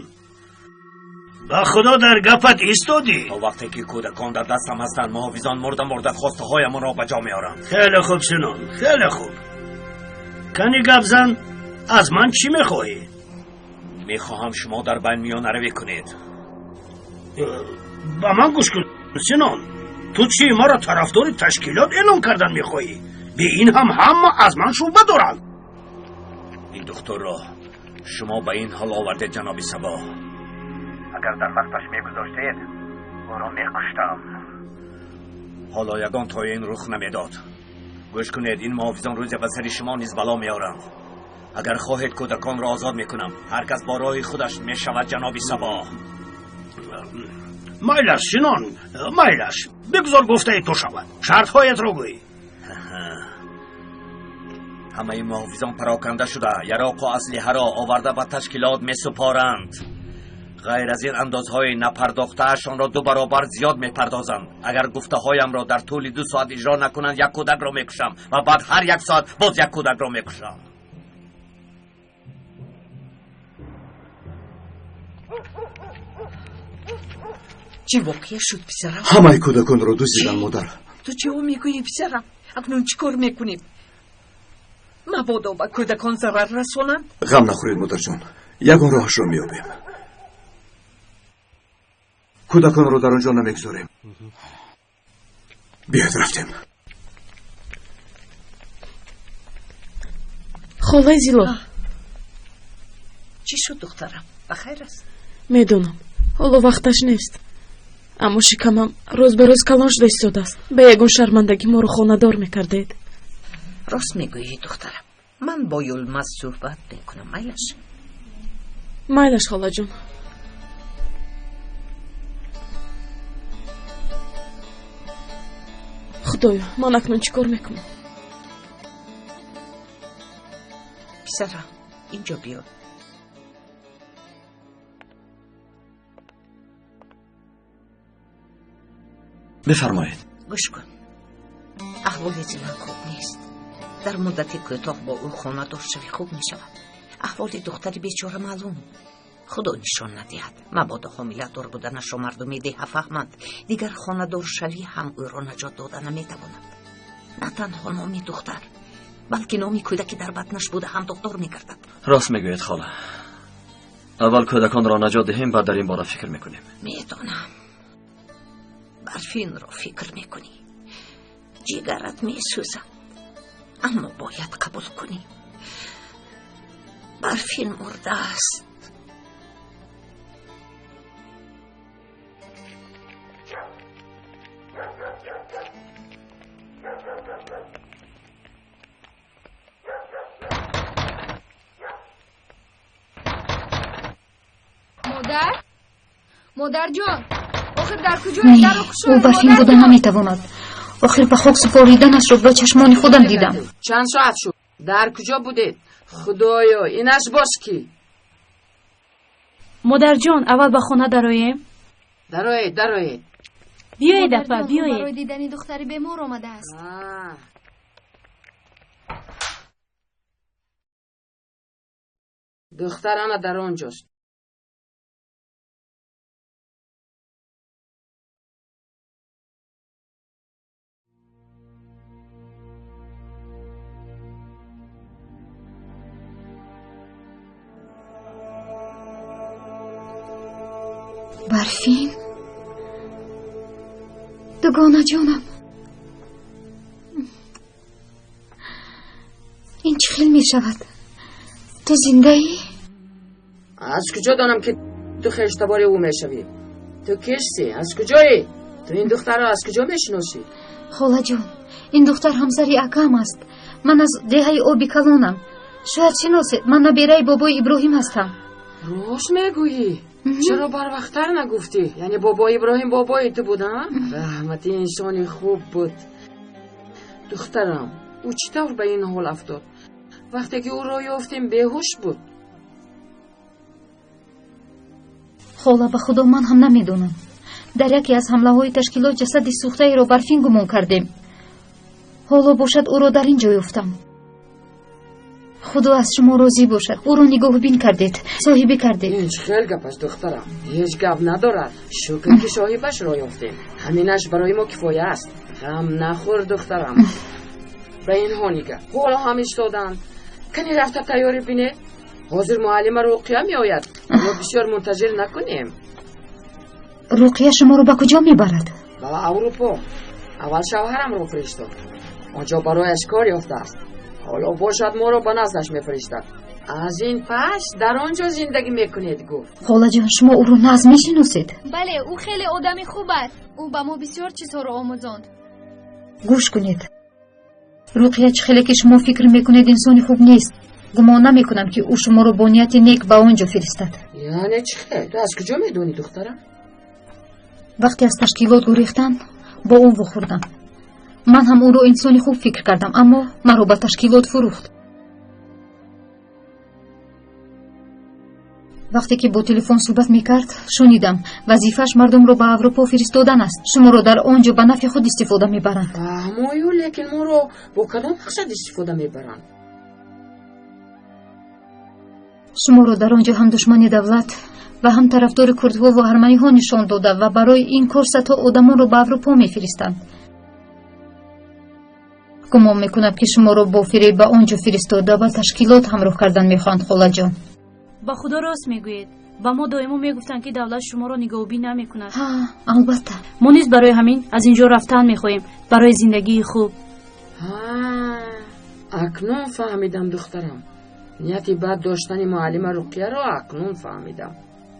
Ба худо дар гапат истодӣ. То вақте ки кӯдакон дар дастам ҳастанд, муҳофизон мурда мурда хостаҳоямонро ба ҷо меоранд. Хеле хуб, Синон, хеле хуб. Кани гап зан, аз ман чӣ мехоҳӣ? Мехоҳам шумо дар байн миёнаравӣ кунед. Ба ман гӯш кун, Синон. Ту чӣ маро тарафдори ташкилот эълон кардан мехоҳӣ? Бе ин ҳам ҳама аз ман шуъба доранд. Ин духтурро шумо ба ин ҳол овардед, ҷаноби Сабо. Агар дар вақташ мегузоштед, ӯро мекуштам. Ҳоло ягон тои ин рух намедод. Гӯш кунед, ин муҳофизон рӯзе ба сари шумо низ бало меоранд. Агар хоҳед, кӯдаконро озод мекунам. Ҳар кас бо роҳи худаш мешавад, ҷаноби Сабо. Майлаш, Синон, майлаш. Бигзор гуфтаи ту шавад. Шартҳоятро гӯй. Ҳамаи муҳофизон пароканда шуда, яроқу аслиҳаро оварда ба ташкилот месупоранд. Ғайр аз ин, андозҳои напардохтаашонро ду баробар зиёд мепардозанд. Агар гуфтаҳоямро дар тӯли 2 соат иҷро накунанд, як кӯдакро мекушам ва баъд ҳар як соат боз як кӯдакро мекушам. Чӣ воқеа шуд, писарам? Ҳамаи кӯдаконро дуздиданд, модар. Ту чӣ ӯ мегӯӣ, писарам? Акнун чӣ кор мекунем? Мабодо ба кӯдакон зарар расонанд. Ғам нахӯред, модарҷон, ягон роҳашро меёбем. Кӯдаконро дар он ҷо намегузорем. Биёед, рафтем. Холаи Зило. Чӣ шуд, духтарам? Ба хайр аст? Медонам, ҳоло вақташ нест. Аммо шикамам рӯз ба рӯз калон шуда истодааст. Ба ягон шармандагӣ моро хонадор мекардед. Рост мегӯӣ, духтарам. Ман бо Юлмаз суҳбат мекунам. Майлаш? Майлаш, холаҷон. Худоё, ман акнун чӣ кор мекунам? Писарам, инҷо биё. Бифармоед. Гӯш кун, аҳволи Зилан хуб нест. Дар муддати кӯтоҳ бо ӯ хонадор шавӣ хуб мешавад. Аҳволи духтари бечора маълум. Худо нишон надиҳад, мабодо ҳомиладор буданашро мардуми деҳа фаҳманд. Дигар хонадоршавӣ ҳам ӯро наҷот дода наметавонад. На танҳо номи духтар, балки номи кӯдаки дар батнаш буда ҳам доғдор мегардад. Рост мегӯед, хола. Аввал кӯдаконро наҷот диҳем, баъд дар ин бора фикр мекунем. Медонам, Барфинро фикр мекунӣ, ҷигарат месӯзад, аммо бояд қабул кунӣ. Барфин мурдааст. Модар? Модарҷон, охир дар куҷое? Не, Дарро ӯ кушоед, Барфин буда модарҷон! наметавонад. Охир ба хок супориданашро бо чашмони худам дидам. Чанд соат шуд? Дар куҷо будед? Худоё, инаш боз кӣ? Модарҷон, аввал ба хона дароем. Дароед, дароед. Биёед, апа, биёед. Барои дидани духтари бемор омадааст. Духтар ана дар он ҷост. Барфин, дугонаҷонам, ин чӣ хел мешавад? Ту зиндаӣ? Аз куҷо донам, ки ту хештабори ӯ мешавӣ? Ту кистӣ? Аз куҷоӣ? Ту ин духтарро аз куҷо мешиносӣ? Холаҷон, ин духтар ҳамсари акам аст. Ман аз деҳаи Оби Калонам. Шояд шиносед, ман набераи бобои Иброҳим ҳастам. Рост мегӯӣ? Чаро барвақттар нагуфтӣ? Яъне бобои Иброҳим бобои ту буд, а? Раҳмати, инсони хуб буд. Духтарам, ӯ чӣ тавр ба ин ҳол афтод? Вақте ки ӯро ёфтем, беҳуш буд. Хола, ба худо, ман ҳам намедонам. Дар яке аз ҳамлаҳои ташкилот ҷасади сӯхтаеро Барфин гумон кардем. Ҳоло бошад, ӯро дар ин ҷо ёфтам. Худо аз шумо розӣ бошад, ӯро нигоҳубин кардед, соҳибӣ кардед. Ин чӣ хел гап аст, духтарам? Ҳеҷ гап надорад. Шукр, ки соҳибашро ёфтем. Ҳаминаш барои мо кифоя аст. Ғам нахӯр, духтарам. Ба инҳо нигар, ҳоло ҳам истоданд. Кани рафта тайёрӣ бинед. Ҳозир муаллима Руқия меояд. Мо бисёр мунтазир накунем. Руқия шуморо ба куҷо мебарад? Ба Аврупо. Аввал шавҳарамро фиристод. Он ҷо барояш кор ёфтааст. Ҳоло бошад, моро ба наздаш мефиристад. Аз ин пас дар он ҷо зиндагӣ мекунед, гуфт. Холаҷон, шумо ӯро нағз мешиносед? Бале, ӯ хеле одами хуб аст. Ӯ ба мо бисёр чизҳоро омӯзонд. Гӯш кунед, Руқия чӣ хеле ки шумо фикр мекунед, инсони хуб нест. Гумон намекунам, ки ӯ шуморо бо нияти нек ба он ҷо фиристад. Яъне чӣ хел? Ту аз куҷо медонӣ, духтарам? Вақте аз ташкилот гурехтам, бо ӯ вохӯрдам. Ман ҳам ӯро инсони хуб фикр кардам, аммо маро ба ташкилот фурӯхт. Вақте ки бо телефон суҳбат мекард, шунидам, вазифааш мардумро ба Аврупо фиристодан аст. Шуморо дар он ҷо ба нафъи худ истифода мебаранд. Фаҳмою, лекин моро бо кадом мақсад истифода мебаранд? Шуморо дар он ҷо ҳам душмани давлат ва ҳам тарафдори курдҳо ва арманиҳо нишон дода ва барои ин кор садҳо одамонро ба Аврупо мефиристанд. Гумон мекунам, ки шуморо бо фиреб ба он ҷо фиристода ва ташкилот ҳамроҳ кардан мехоҳанд, холаҷон. Ба худо, рост мегӯед. Ба мо доимо мегуфтанд, ки давлат шуморо нигоҳубин намекунад. Албатта. Мо низ барои ҳамин аз ин ҷо рафтан мехоҳем, барои зиндагии хуб. Акнун фаҳмидам, духтарам. Нияти бад доштани муаллима Руқияро акнун фаҳмидам.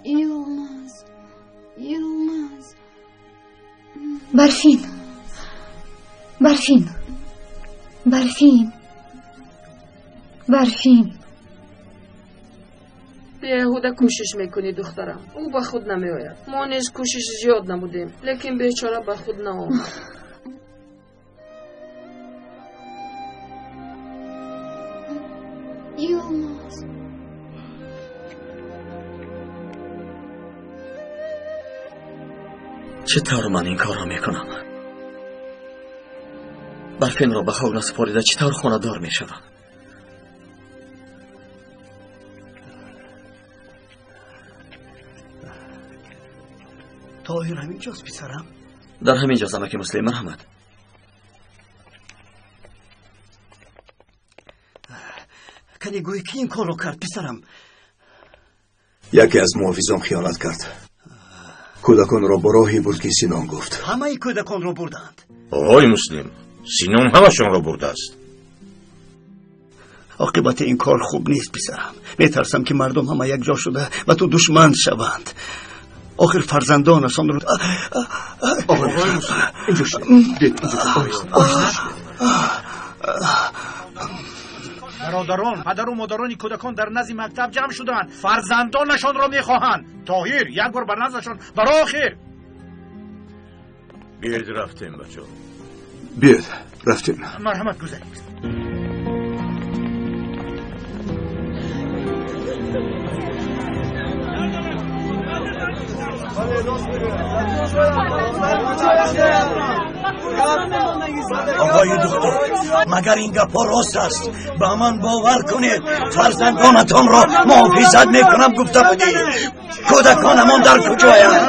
Йилмаз, Йилмаз. Барфин, Барфин, Барфин, Барфин. Беҳуда кӯшиш мекунӣ, духтарам. Ӯ ба худ намеояд. Мо низ кӯшиш зиёд намудем, лекин бечора ба худ наомад. Йилмаз. Чӣ тавр ман ин корро мекунам? Барфинро ба хок насупорида чӣ тавр хонадор мешавам? Тоҳир ҳамин ҷост, писарам? Дар ҳамин ҷост, амаки Муслим, марҳамат. Кани гӯй, ки ин корро кард, писарам? Яке аз муҳофизон хиёнат кард. Кӯдаконро ба роҳе бурд, ки Синон гуфт. Ҳамаи кӯдаконро бурданд? Оғои Муслим, Синон ҳамашонро бурдааст. Оқибати ин кор хуб нест, писарам. Метарсам, ки мардум ҳама якҷо шуда ба ту душман шаванд. Охир фарзандонашонро. Оғои Муслим, инҷо шед. Инҷо оҳиста, оҳиста шед. Бародарон, падару модарони кӯдакон дар назди мактаб ҷамъ шуданд, фарзандонашонро мехоҳанд. Тоҳир, як бор бар наздашон баро. Охир Гирд рафтем, бачо. Биёед, рафтем. Марҳамат, гузаред. Оғои доктор, магар ин гапҳо рост аст? Ба ман бовар кунед, фарзандонатонро муҳофизат мекунам гуфта будӣ. Кӯдаконамон дар куҷоянд?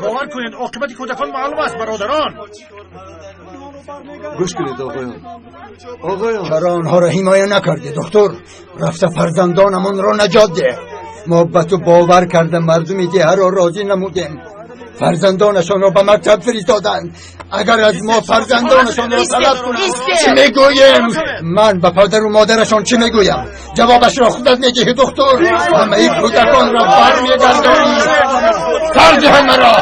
Бовар кунед, оқибати кӯдакон маълум аст, бародарон. Гӯш кунед, оғоён. Оғоён, чаро онҳоро ҳимоя накардӣ, доктор? Рафта фарзандонамонро наҷот деҳ. Мо ба ту бовар карда мардуми деҳаро розӣ намудем. Фарзандонашонро ба мактаб фиристоданд. Агар аз мо фарзандонашонро талаб кунанд, чӣ мегӯем? Ман ба падару модарашон чӣ мегӯям? Ҷавобашро худат медиҳӣ, доктор. Ҳамаи кӯдаконро бармегардонӣ. Тарди ҳамаро.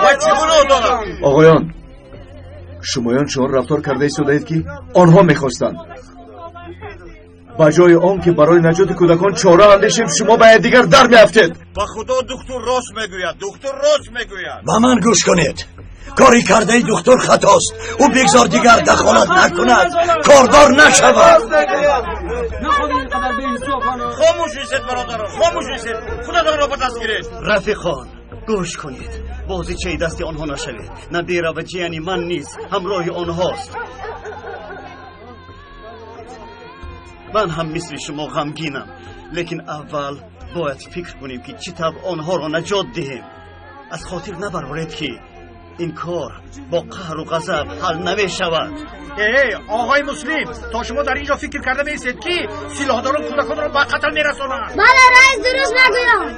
Оғоён, шумоён чунон рафтор карда истодаед, ки онҳо мехостанд. Ба ҷои он ки барои наҷоти кӯдакон чора андешем, шумо ба якдигар дар меафтед. Ба худо, духтур рост мегӯяд, духтур рост мегӯяд. Ба ман гӯш кунед. Кори кардаи духтур хатост. Ӯ бигзор дигар дахолат накунад, кордор нашавад. Хомӯш истед, бародарон, хомӯш истед, худатонро ба даст гиред. Рафиқон, гӯш кунед, бозичаи дасти онҳо нашавед. Набира ва ҷияни ман низ ҳамроҳи онҳост. Ман ҳам мисли шумо ғамгинам, лекин аввал бояд фикр кунем, ки чӣ тавр онҳоро наҷот диҳем. Аз хотир набароред, ки ин кор бо қаҳру ғазаб ҳал намешавад. Э, оғои Муслим, то шумо дар ин ҷо фикр карда меистед, ки силоҳдорон кӯдаконро ба қатл мерасонанд. Бале, раис дуруст мегӯяд.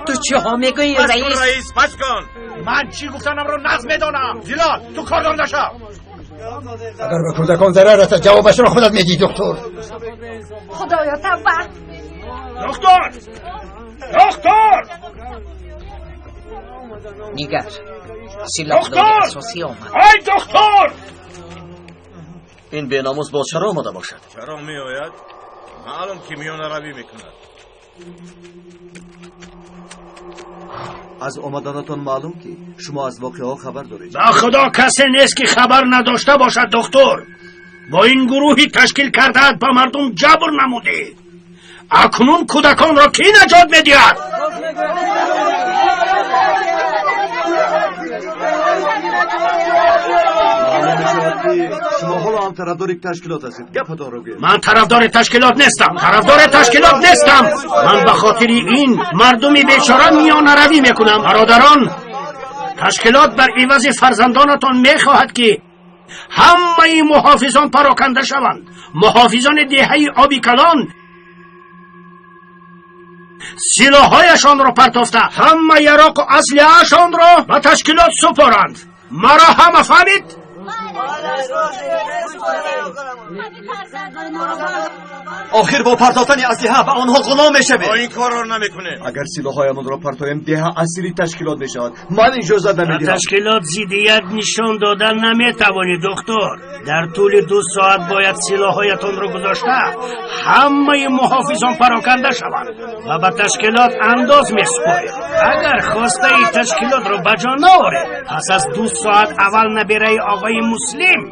Ту чиҳо мегӯӣ, раис? Раис, бас кун. Ман чӣ гуфтанамро нағз медонам. Зилол, ту кордор нашав. Агар ба кӯдакон зарар расад, ҷавобашро худат медиҳӣ, доктор. Худоё, тавба! Доктор! Доктор! Нигар, силоҳдори асосӣ омад. Ай, доктор! Ин беномус боз чаро омада бошад? Чаро меояд? Маълум ки миёнаравӣ мекунад. Аз омаданатон маълум, ки шумо аз воқеаҳо хабар доред. Ба худо, касе нест, ки хабар надошта бошад, доктор. Бо ин гурӯҳи ташкил кардаат ба мардум ҷабр намудӣ. Акнун кӯдаконро кӣ наҷот медиҳад? Маълум мешавад, ки шумо ҳоло ҳам тарафдори ташкилот ҳастед. Гапатонро гӯед. Ман тарафдори ташкилот нестам, тарафдори ташкилот нестам. Ман ба хотири ин мардуми бечора миёнаравӣ мекунам. Бародарон, ташкилот бар ивази фарзандонатон мехоҳад, ки ҳамаи муҳофизон пароканда шаванд. Муҳофизони деҳаи оби калон силоҳҳояшонро партофта, ҳама яроқу аслиҳаашонро ба ташкилот супоранд. Маро ҳама фаҳмид? Охир бо партофтани аслиҳа ба онҳо ғулом мешавем. Мо ин корро намекунем. Агар силоҳҳоямонро партоем, деҳа асири ташкилот мешавад. Ман иҷозат намедиҳам. Ба ташкилот зиддият нишон дода наметавонӣ, доктор. Дар тӯли 2 соат бояд силоҳҳоятонро гузошта, ҳамаи муҳофизон пароканда шаванд ва ба ташкилот андоз месупоред. Агар хостаи ташкилотро ба ҷо наоред, пас аз 2 соат аввал набираи оғои Муслим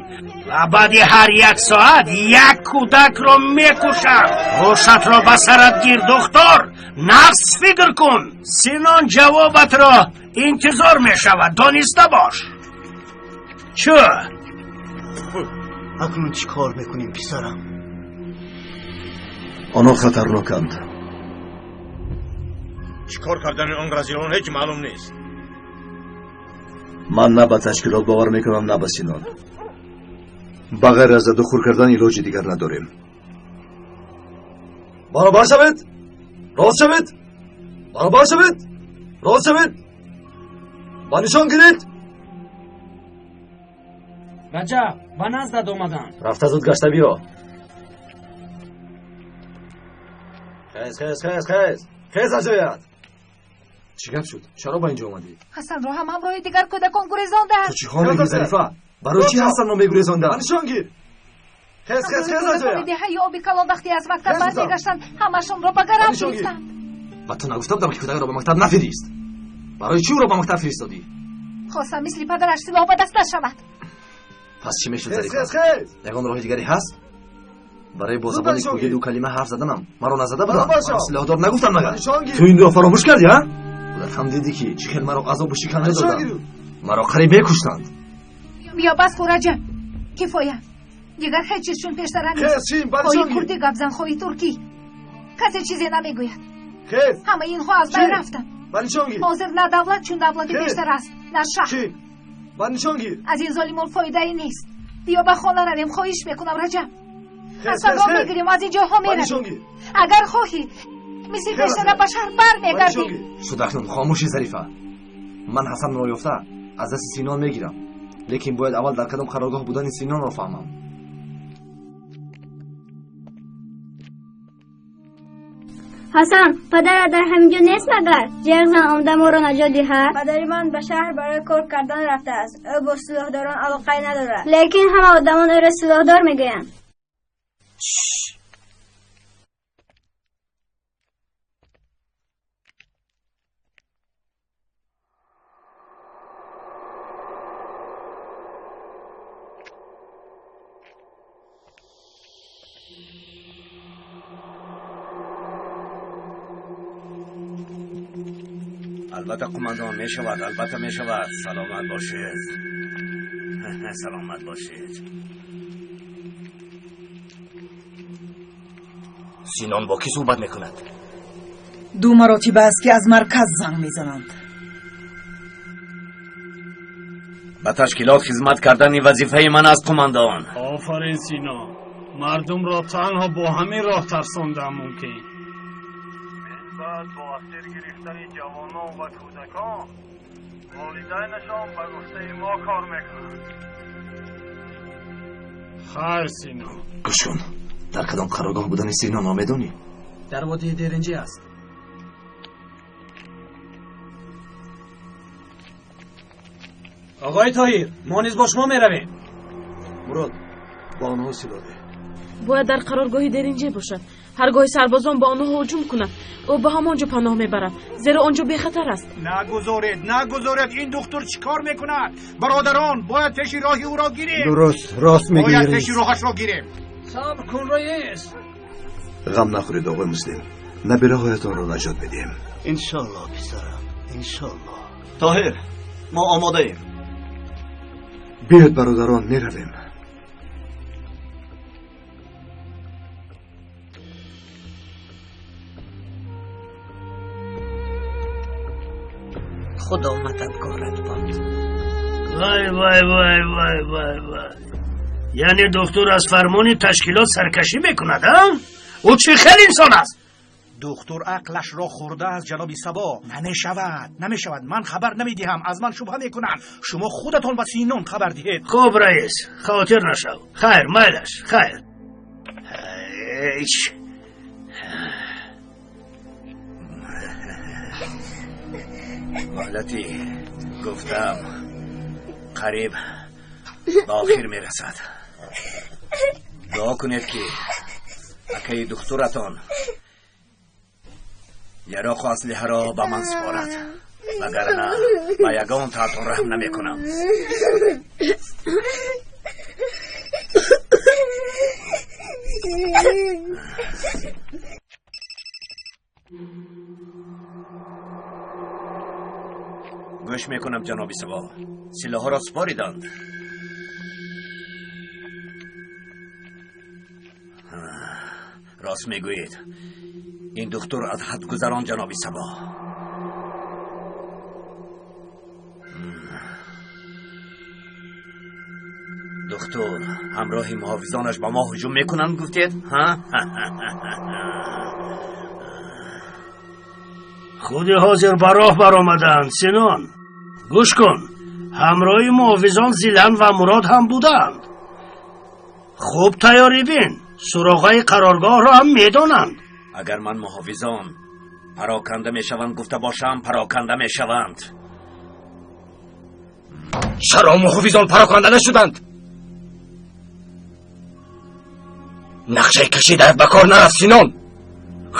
ва баъди ҳар 1 соат як кӯдакро мекушам. Ҳушатро ба сарат гир, доктор. Нағз фикр кун. Синон ҷавобатро интизор мешавад, дониста бош. Чӯ? Акнун чӣ кор мекунем, писарам? Онҳо хатарноканд. Чӣ кор кардани он разилон ҳеҷ маълум нест. Ман на ба ташкилот бовар мекунам, на ба Синон. Ба ғайр аз заду хӯр кардан илоҷи дигар надорем. Баробар шавед, рост шавед, баробар шавед, рост шавед, ба нишон гиред. Раҷаб, ба наздат омаданд. Рафта зуд гашта биё. Хез, хез, хез, хез, хез аз ҷоят. Чӣ гап шуд? Чаро ба ин ҷо омадӣ? Ҳасанро ҳам ҳамроҳи дигар кӯдакон гурезонданд. Ту чӣ хо мегӯӣ, Зарифа? Барои чӣ ҳасанро мегурезонданд? Ба нишон гир. Хез, хез, хез аз ҷоят. Деҳаи оби калон вақте аз мактаб бармегаштанд, ҳамашонро ба гарав гирифтанд. Ба ту нагуфта будам, ки кӯдакро ба мактаб нафирист. Барои чӣ ӯро ба мактаб фиристодӣ? Хостам мисли падараш силоҳ ба даст нашавад. Пас чӣ мешуд, Зарифа? Ягон роҳи дигаре ҳаст? Барои бо забони курдӣ ду калима ҳарф заданам маро назада буданд? Маро силоҳдор нагуфтанд магар? Ту инро фаромӯш кардӣ, ҳа? Худат ҳам дидӣ ки чӣ хел маро азобу шиканҷа доданд. Маро қариб мекуштанд. Биё бас кун, Раҷаб, кифоя. Дигар ҳеҷ чиз чун пештара нест. Хоҳӣ курдӣ гап зан, хоҳӣ туркӣ, касе чизе намегӯяд. Ҳамаи инҳо аз байн рафтанд. Ҳозир на давлат чун давлати пештар аст, на шаҳр. Аз ин золимон фоидае нест. Биё ба хона равем, хоҳиш мекунам, Раҷаб. Аз пагоҳ мегирем, аз ин ҷоҳо меравем. Агар хоҳӣ, мисли пештара ба шаҳр бармегардем. Шуд, акнун хомӯшӣ, Зарифа. Ман Ҳасанро ёфта аз дасти Синон мегирам, лекин бояд аввал дар кадом қароргоҳ будани Синонро фаҳмам. Ҳасан, падарат дар ҳамин ҷо нест магар? Ҷеғ зан, омада моро наҷот диҳад. Падари ман ба шаҳр барои кор кардан рафтааст. Ӯ бо силоҳдорон алоқае надорад, лекин ҳама одамон ӯро силоҳдор мегӯянд. Албатта, қумандон, мешавад, албатта мешавад. Саломат бошед, саломат бошед. Синон бо кӣ суҳбат мекунад? Ду маротиба аст, ки аз марказ занг мезананд. Ба ташкилот хизмат кардани вазифаи ман аст, қумандон. Офарин, Сино, мардумро танҳо бо ҳамин роҳ тарсондан мумкин. Баъд бо асир гирифтани ҷавонон ва кӯдакон волидайнашон ба гуфтаи мо кор мекунанд. Хайр, Сино. Гӯш кун, дар кадом қароргоҳ будани Синонро медонӣ? Дар водии Деринҷӣ аст. Оғои Тоҳир, мо низ бо шумо меравем. Мурод, ба онҳо силоҳ деҳ. Бояд дар қароргоҳи Деринҷе бошад. Ҳаргоҳи сарбозон ба онҳо ҳуҷум кунанд, ӯ ба ҳамон ҷо паноҳ мебарад, зеро он ҷо бехатар аст. Нагузоред, нагузоред! Ин духтур чӣ кор мекунад? Бародарон, бояд пеши роҳи ӯро гирем. Дуруст, рост мегӯӣ. Бояд пеши роҳашро гирем. Сабр кун, раис. Ғам нахӯред, оғои Муслим, набираҳоятонро наҷот медиҳем. Иншоллоҳ, писарам, иншоллоҳ. Тоҳир, мо омодаем. Биёед, бародарон, меравем. Худо мададгорат бод. Вай, вай, вай, вай, вай, вай! Яъне духтур аз фармони ташкилот саркашӣ мекунад, а? Ӯ чӣ хел инсон аст? Духтур ақлашро хӯрдааст, ҷаноби Сабо. Намешавад, намешавад, ман хабар намедиҳам, аз ман шубҳа мекунанд. Шумо худатон ба Синон хабар диҳед. Хуб, раис, хотир нашав. Хайр, майлаш, хайр. Муҳлати гуфтам қариб ба охир мерасад. Дуо кунед, ки акаи духтуратон яроқу аслиҳаро ба ман супорад, вагарна ба ягон таатон раҳм намекунам. Гӯш мекунам, ҷаноби Сабо. Силоҳҳоро супориданд. Рост мегӯед, ин духтур аз ҳад гузарон, ҷаноби Сабо. Духтур ҳамроҳи муҳофизонаш ба мо ҳуҷум мекунанд, гуфтед, ҳа? Худи ҳозир ба роҳ баромаданд, Синон. Гӯш кун, ҳамроҳи муҳофизон Зилан ва Мурод ҳам буданд. Хуб тайёрӣ бин, суроғаи қароргоҳро ҳам медонанд. Агар ман муҳофизон пароканда мешаванд гуфта бошам, пароканда мешаванд. Чаро муҳофизон пароканда нашуданд? Нақшаи кашидаат ба кор нарафт, Синон.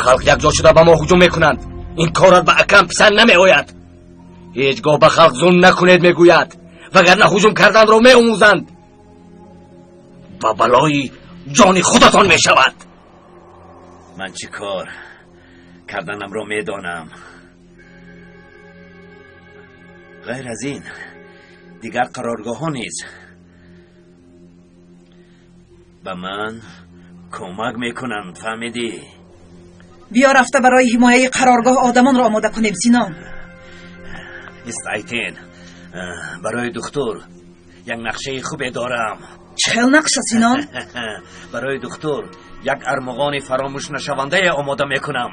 Халқ якҷо шуда ба мо ҳуҷум мекунанд. Ин корат ба акам писанд намеояд. Ҳеҷ гоҳ ба халқ зулм накунед, мегӯяд, вагарна ҳуҷум карданро меомӯзанд. Ба балои ҷони худатон мешавад. Ман чӣ кор карданамро медонам. Ғайр аз ин дигар қароргоҳҳо низ ба ман кӯмак мекунанд, фаҳмидӣ? Биё рафта барои ҳимояи қароргоҳ одамонро омода кунем, Синон. Ист, Айтин, барои духтур як нақшаи хубе дорам. Чӣ хел нақша, Синон? Барои духтур як армуғони фаромӯшнашавандае омода мекунам.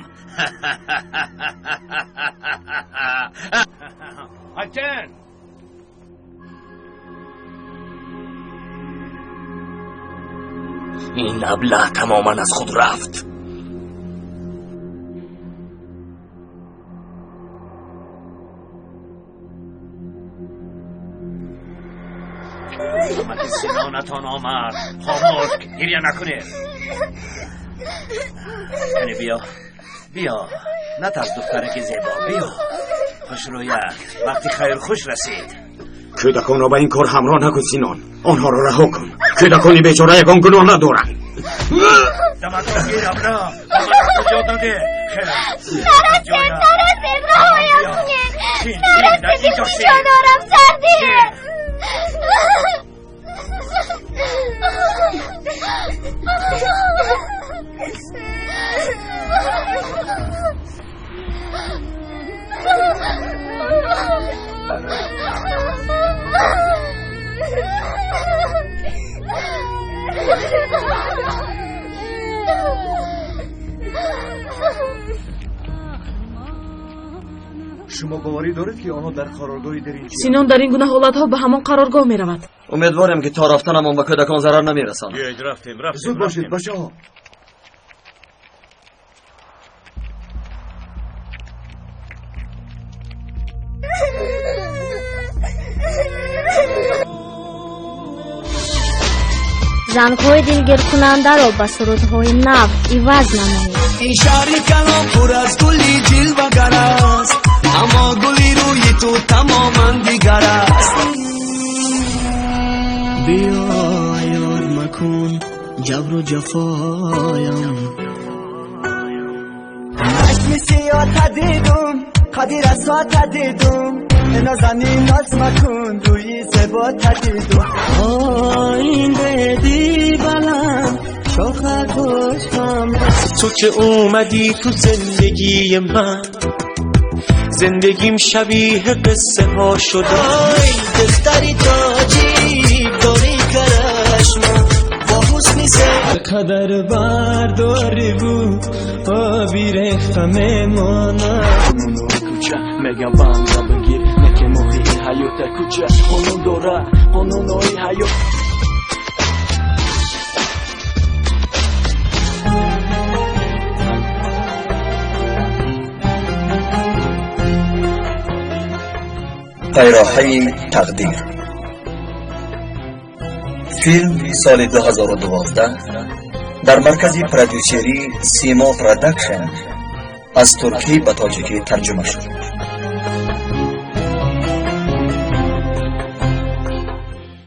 Айтин! Ин аблаҳ тамоман аз худ рафт. Амаки Синонатон омад. Хомӯш, гиря накунед. Яъне биё, биё, натарс, духтараки зебо, биё. Хушрӯяк, вақти хайрхуш расид. Кӯдаконро ба ин кор ҳамроҳ накун, Синон. Онҳоро раҳо кун. Кӯдакони бечора ягон гуноҳ надоранд. Даматро гир, абра. Ба ман куҷо додӣ? Нарасед, нарасед, раҳоям кунед. Нарасед, куҷо дорам, сардӣ. Шумо боварӣ доред, ки онҳо дар қароргоҳи деринчи? Синон дар ин гуна ҳолатҳо ба ҳамон қароргоҳ меравад. Умедворем, ки то рафтанамон ба кӯдакон зарар намерасонад. Биёед, рафтем, рафтем. Зуд бошед, бачаҳо. Зангҳои дилгиркунандаро ба сурудҳои нав иваз намоед. Ин шаҳри калон пур аз гули ҷилвагар аст, аммо гули рӯи ту тамоман дигар аст. Биё, ёр макун ҷабру ҷафоям. Чашми сиёҳта дидум, қади расота дидум, нозанин ноз макун, рӯи зебота дидум. Ин деди баланд шоха гӯшам. تو که اومدی تو زندگی من، زندگیم شبیه قصه ها شده. آی دختری تاجیک داری کرشما با حسنی قدر برداری بود آبی رخته میماند. کوچه میگم بنده بگیر نکه ماهی حیات کوچه قانون داره قانونهای حیات. Пайроҳаи тақдир. Филм соли 2012 дар маркази продюсерии Симо Продакшн аз туркӣ ба тоҷикӣ тарҷума шуд.